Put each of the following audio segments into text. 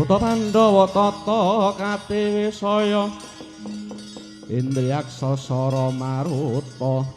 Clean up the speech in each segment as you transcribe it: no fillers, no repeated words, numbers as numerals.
Buta Pandhawa tata katiwisaya Indriyaksa sara maruta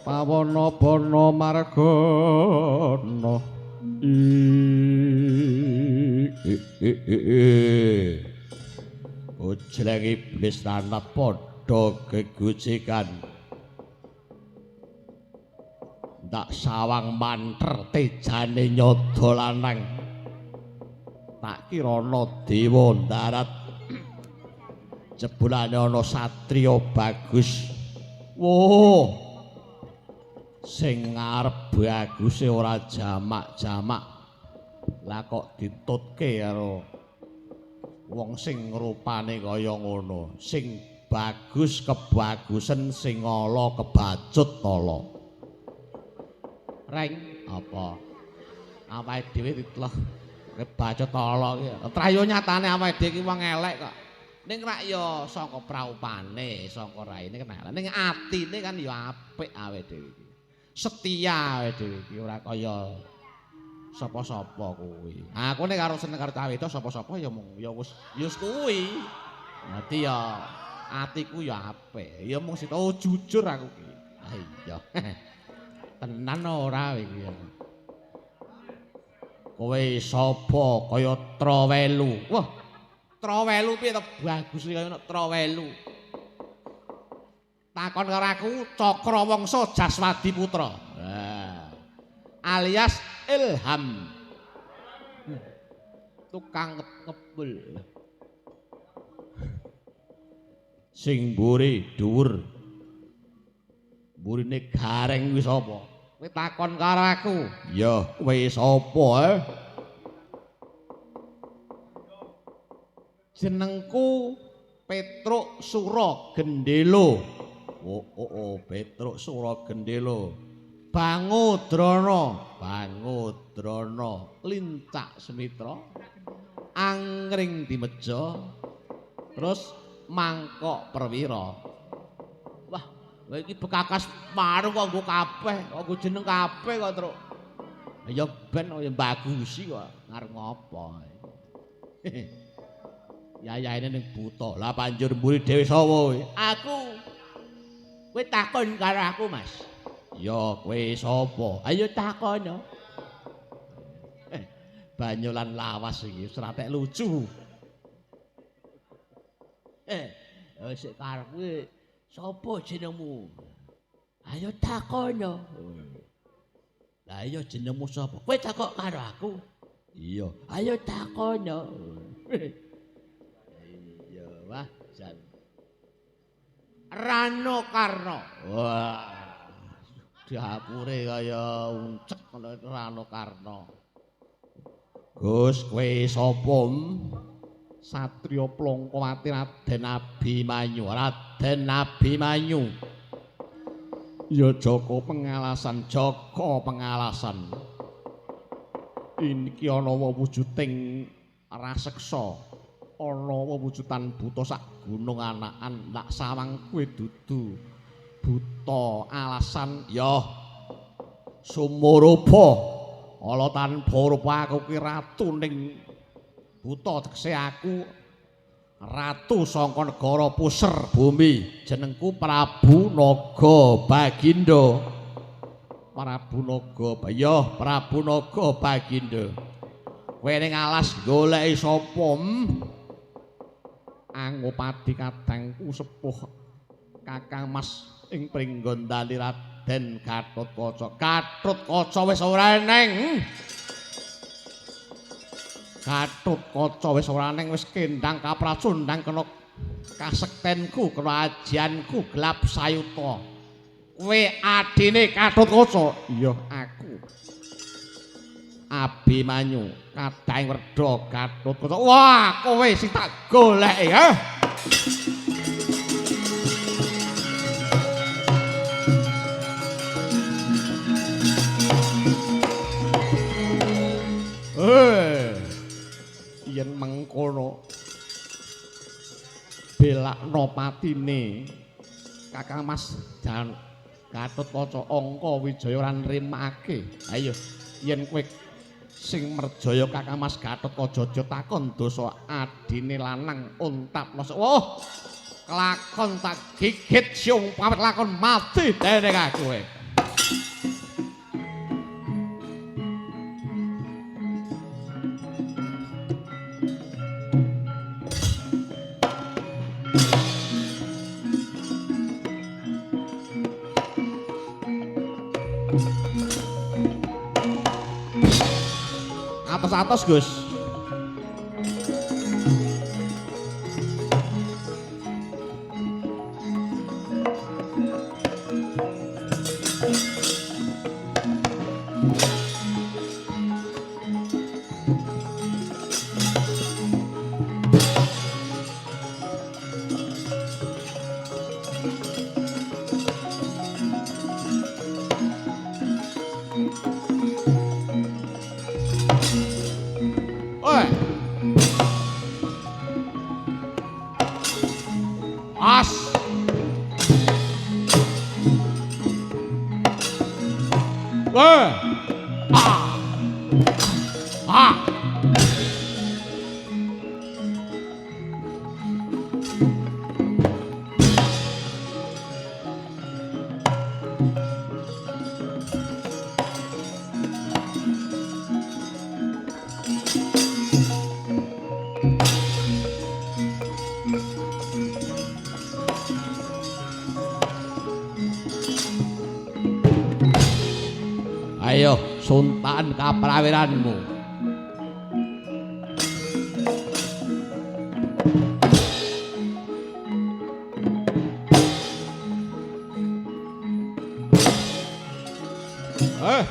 pawana bana margana. Ujleng iblis ranat padha gegojekan. Ndak sawang manter tejane nyada lanang. Tak kira ana dewa ndarat. Jebulane ana satriya bagus. Woh. Sing ngarep baguse ora jamak-jamak. Lah kok ditutke karo wong sing rupane kaya ngono. Sing bagus kebagusen, sing ala kebacut ala. Reng apa? Awake dhewe ditelah kebacut ala iki. Trayo nyatane awake dhewe iki wong elek kok. Ning rak ya saka praupane, saka raine kenal. Ning atine kan ya apik awake dhewe iki. Setia awake dhewe iki ora kaya sapa-sapa kuwi. Aku nek karo seneng karo cah wedok sapa-sapa ya mung ya wis ya wis kuwi. Dadi ya atiku ya apik. Ya mung sito jujur aku ki. Ah iya. Tenan ora iki. Kowe sapa kaya Trawelu? Wah, Trawelu piye to bagus kaya ngono Trawelu. Takon karo aku Cakrawangsa Jaswadi Putra. Nah, alias Ilham. Tukang ngebul. Sing mburi dhuwur. Mburine gareng kuwi sapa? Kowe takon karo aku. Ya, kowe sapa, eh? Jenengku Petruk Sura Gendelo. Oh, oh, oh, Petruk Sura Gendelo. Bangudrana, Bangudrana, lincak Semitra, angring dimeja, terus mangkok perwira. Wah, kowe iki bekakas marung kok nggo kabeh, kok nggo jeneng kabeh kok, Truk. Ya ben ya bagusi kok ngarep ngopo. Yayaine ning buta. Lah banjur mburi dhewe sapa kowe? Aku. Kowe takon karo aku, Mas. Ya kowe sapa? Ayo takon. Banyolan lawas iki ora tek lucu. Sik karepku sapa jenengmu? Ayo takon. Lah iya jenengmu sapa? Kowe takok karo aku. Iya. Ayo takon. Iya, wah jan. Rano Karno. Wah. Dapure kaya uncek ngono Rano Karno. Gus, kowe sapa? Satriya Plongkowati Raden Abimanyu. Raden Abimanyu. Ya Jaka pengalasan, Jaka pengalasan. Iki ana wewujuding raseksa, ana wewujudan buta sak gunung anakan, lak sawang kowe dudu buta alasan. Ya sumurupa ala tanpa rupa aku ki ratu ning buta, tegese aku ratu saka negara Puser Bumi. Jenengku Prabu Naga Bagindo. Prabu Naga, ya Prabu Naga Bagindo. Kowe ning alas goleki sapa? Angopadi kadangku sepuh Kakang Mas ing Pringgondani Raden Gatotkaca. Gatotkaca wis ora eneng. Gatotkaca wis ora eneng, wis kendang kapracundang kena kasektenku, kena ajianku gelap sayuta. Kowe adine Gatotkaca? Iya, aku. Abimanyu, kadang werda Gatotkaca. Wah, kowe sing tak goleki, ha? Yen mengkono belakno patine Kakang Mas Jan Gatotkaca Angka Wijaya ora nrimake. Ayo yen kowe Sing merjaya Kakang Mas Gatotkaca takon dosa adine lanang untap nasa. Wah, kelakon tak gigit siung pamit lakon mati dening aku. Atos-atos, Gus. Oi. As. Woi. Ah. Ah. Ayo suntaan kaprawiranmu. Eh.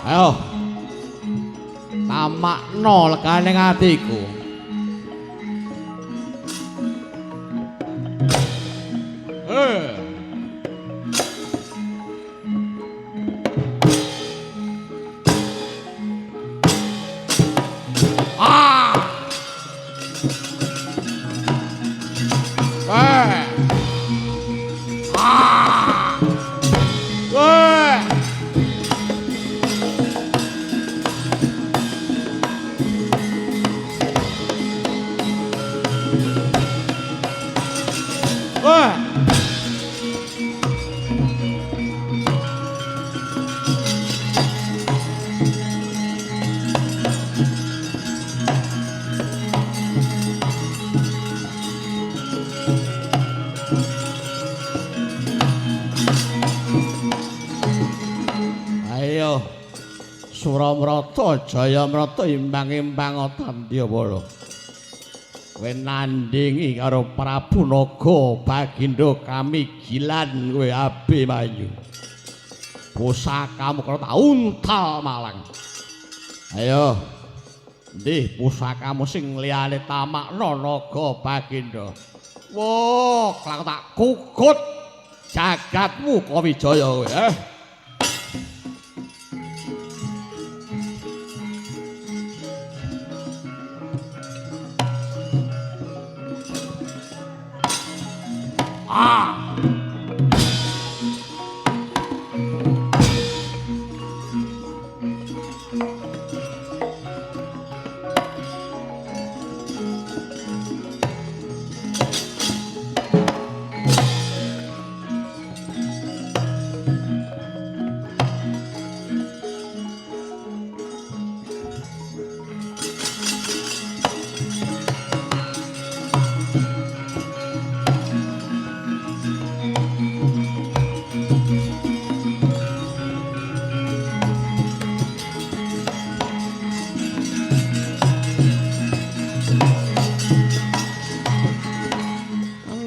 Ayo. Tamakno legane atiku. Ah. Eh. Ah. Eh. Wah. Ayo Suramrata Jayamrata imbang-imbang Tandya-wala. Kowe nandingi karo Prabu Naga Bagindo Kamigilan kowe Abimanyu. Pusakamu karo tak untal malang. Ayo. Endi pusakamu sing liyane tamakna Naga Bagindo? Wah, kelak tak kukut jagatmu Kawijaya kowe, eh. Ah!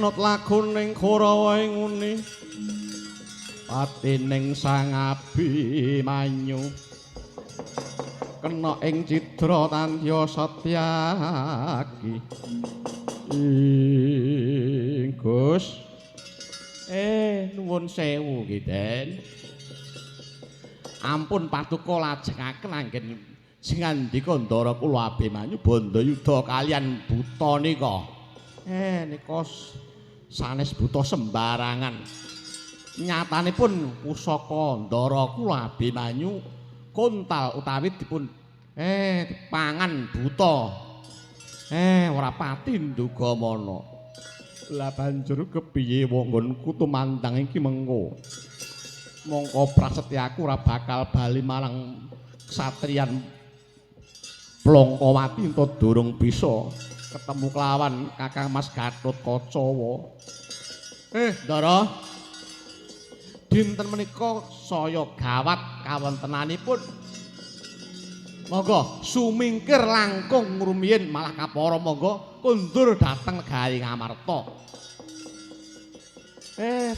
Sinut laguning Kurawa ing nguni patining Sang Abimanyu kena ing cidra tandya Satyaki. Ing Gus nuwun sewu nggih Den. Ampun paduka lajengaken anggen sing ngandika ndara kula Abimanyu bandayuda kaliyan buta nika. Nika sanes buta sembarangan. Nyatanipun pusaka ndara kula Abimanyu kontal utawi dipun dipangan buta. Ora pati nduga mana. Lah banjur kepiye wong nggonku tumandang iki mengko? Mongko prasetyaku ora bakal bali marang satriyan Plongkowati ento durung bisa ketemu kelawan Kakang Mas Gatotkaca. Ndara, dinten menika saya gawat kawontenanipun. Monggo sumingkir langkung rumiyin malah kapara monggo kundur dhateng negari Ngamarta.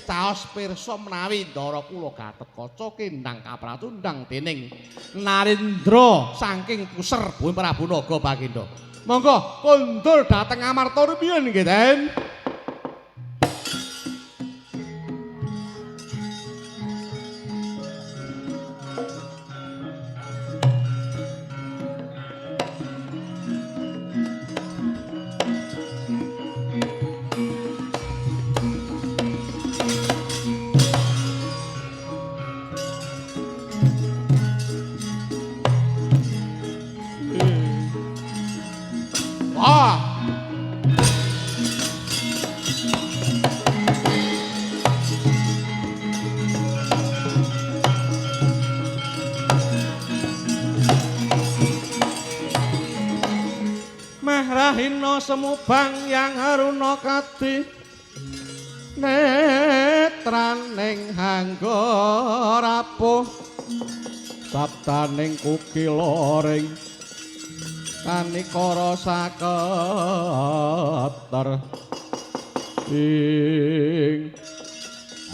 Caos pirsa menawi ndara kula Gatotkaca kendang kapracundang dening Narendra saking Puser Bumi Prabu Naga Baginda. Monggo kundur dhateng Ngamarta rumiyin nggih, Den. Mahrahina semubang yang haruna kadi netraning hangga rapuh sabdaning kukiloring kanikara saketer ing.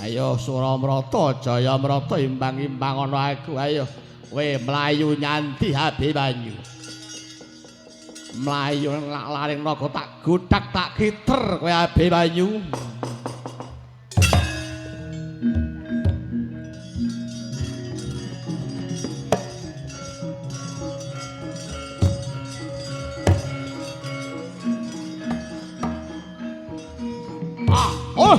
Ayo Suramrata Jayamrata imbang-imbang ana aku, ayo kowe mlayu nyanti Abimanyu. Mlayu laring naga tak godak tak kiter kowe Abimanyu. Oh!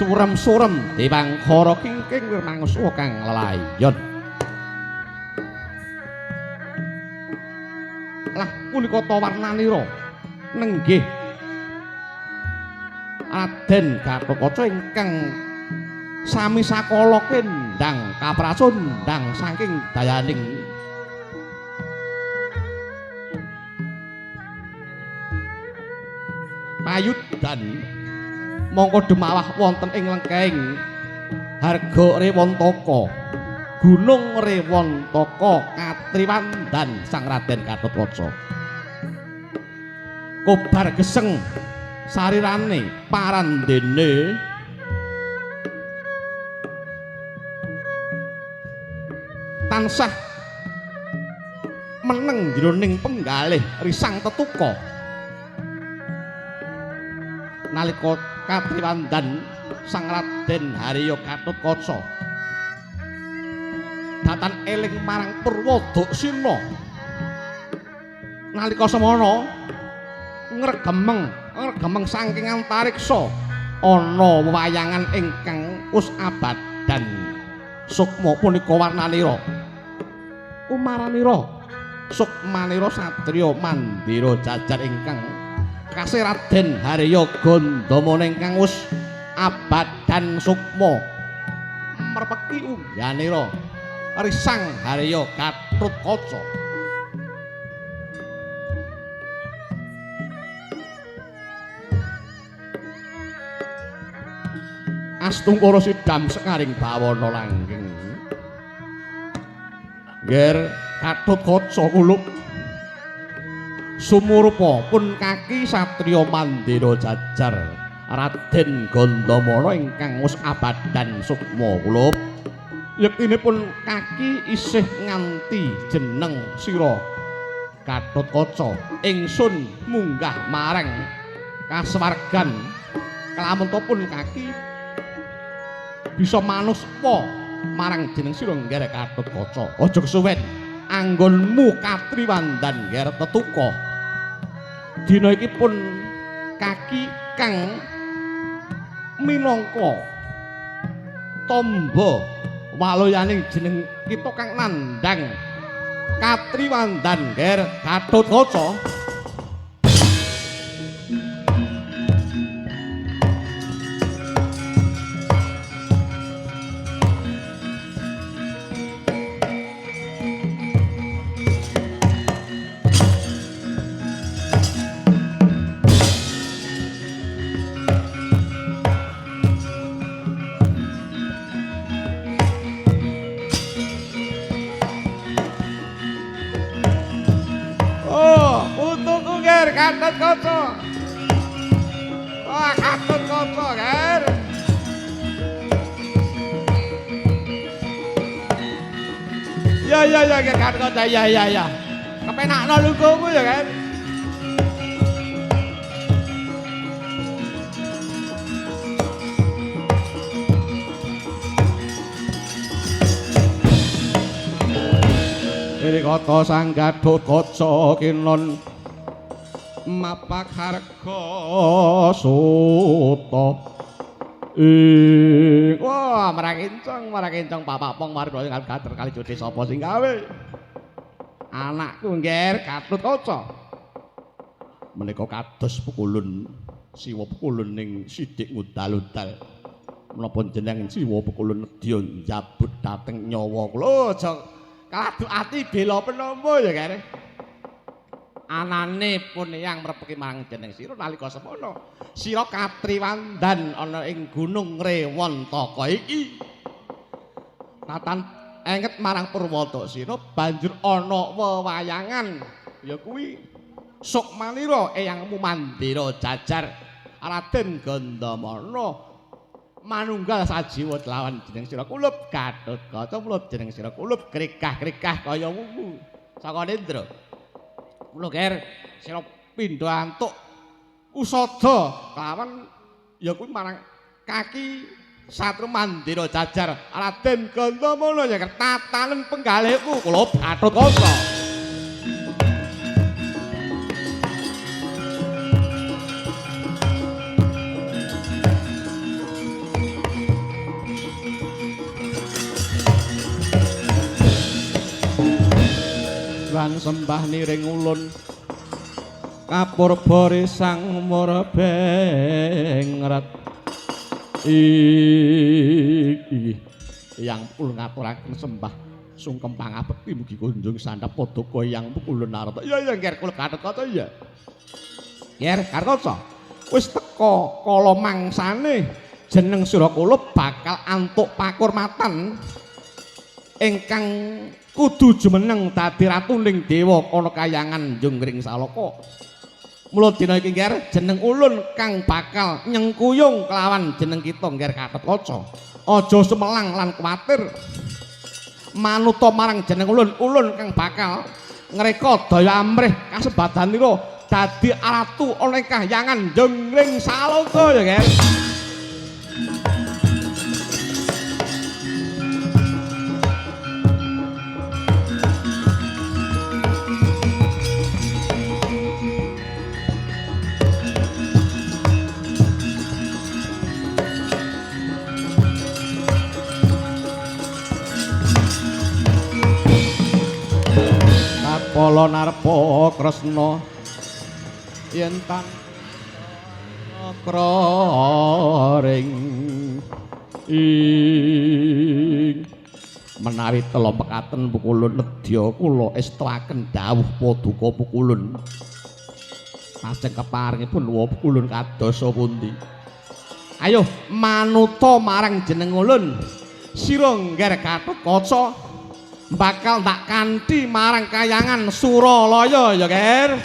Surem-surem dewangkara kingking wirmangusuwa kang lelayon. Lah punika ta warnanira nenggih. Raden Gatotkaca ingkang sami sakala kendhang kapracundhang saking dayaning payudan mongko demawah wonten ing lengkeng harga Rewantaka Gunung Rewantaka katriwandan Sang Raden Gatotkaca kobar geseng sarirane parandene tansah meneng jroning penggalih risang tetuka nalika katriwandan Sang Raden Harya Gatotkaca datan eling marang Purwodaksina nalika semana ngregemeng saking antariksa ana wewayangan ingkang wus abadan sukma punika warnanira umaranira sukmanira satriya mandira jajar ingkang kasih Raden Harya Gandamana ingkang wus abadan sukma merpeki ungganira risang Harya Gatotkaca. Astungkara sidam sekaring bawana langgeng. Nger Gatotkaca kulup sumurupa pun kaki satriya mandira jajar Raden Gandamana ingkang wus abadan sukma kulup. Yektinipun kaki isih nganti jeneng sira Gatotkaca ingsun munggah marang kasuwargan kelamun pun kaki bisa manuspa marang jeneng sira Ngger Gatotkaca. Aja kesuwen anggonmu katriwandan Ngger tetuka. Dina iki pun kaki kang minangka tamba waloyaning jeneng kita kang nandhang katriwandan Ngger Gatotkaca. Gatotkaca. Wah, Gatotkaca, Ger. Ya ya ya, Gatotkaca, ya ya ya. Kepenakno lungguhmu ya, Ger. Iri kata Sang Gatotkaca kinon mapak harga suta. Ing wah marang kenceng papak pong mari gater kali jodhe sapa sing gawe. Anakku Ngger Gatotkaca. Menika kados pukulun siwa pukulun ning sidik ngudal-udal. Menapa jeneng siwa pukulun nedya njabut dhateng nyawa kula. Aja kaladuk ati bela penama ya Ger. Anane pun yang mrepeki marang jeneng sira nalika semono sira katriwandan ana ing Gunung Rewantaka iki tatan enget marang Purwodaksina banjur ana wewayangan ya kuwi sukmanira eyangmu mandira jajar Raden Gandamana manunggal sajiwa lawan jeneng sira kulup Gatotkaca mulut jeneng sira kulup krikah-krikah kaya wungu saka Nendra. Mula Ger sira pindha antuk usada kelawan ya kuwi marang kaki satru mandira jajar Raden Gandamana ya tatanen penggalihku kula Gatotkaca. Lan sembah niring ulun Kapurba sang murbengret iki yang pun ngaturaken sembah sungkem pangabekti mugi kunjung sandhap paduka yang kula narata. Iya iya nger kula Gatotkaca iya. Nger Gatotkaca wis teka kala mangsane jeneng sira kula bakal antuk pakurmatan ingkang kudu jumeneng dadi ratuning dewa ana kayangan Jonggring Salaka. Mula dina iki ngger jeneng ulun kang bakal nyengkuyung kelawan jeneng kita ngger Gatotkaca. Aja sumelang lan kuwatir. Manuta marang jeneng ulun, ulun kang bakal ngreka daya amrih kasembadanira dadi ratu ana ing kahyangan Jonggring Salaka ya, Ger. Kala narpa Kresna yen tan kraring ing menawi tela mekaten pukulun nedya kula estuaken dawuh paduka pukulun lajeng keparingipun wa pukulun kadosa pundi. Ayo manuta marang jeneng ulun sira ngger Gatotkaca bakal tak kanthi marang kayangan Suralaya ya, Ger.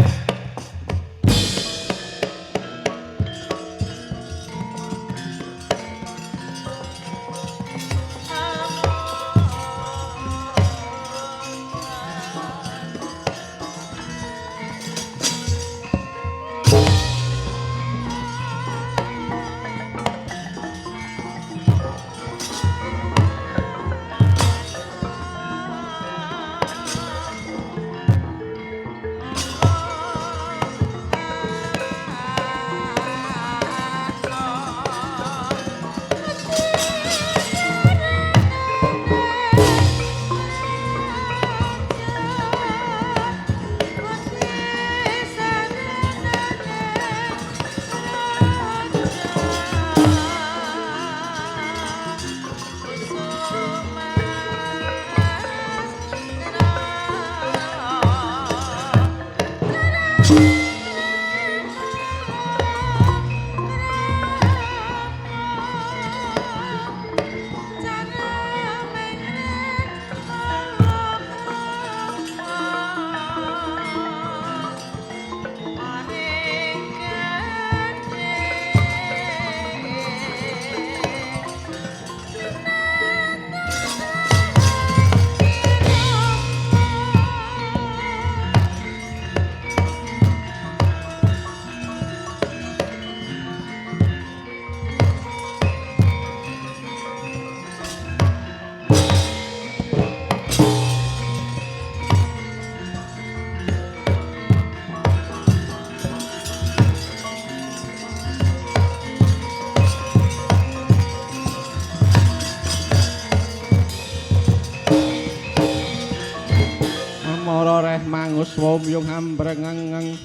Swamyung hambrengeng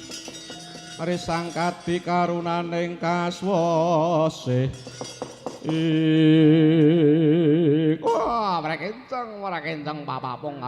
risangkati karunaning kaswase. Wah, ora kenceng papapung.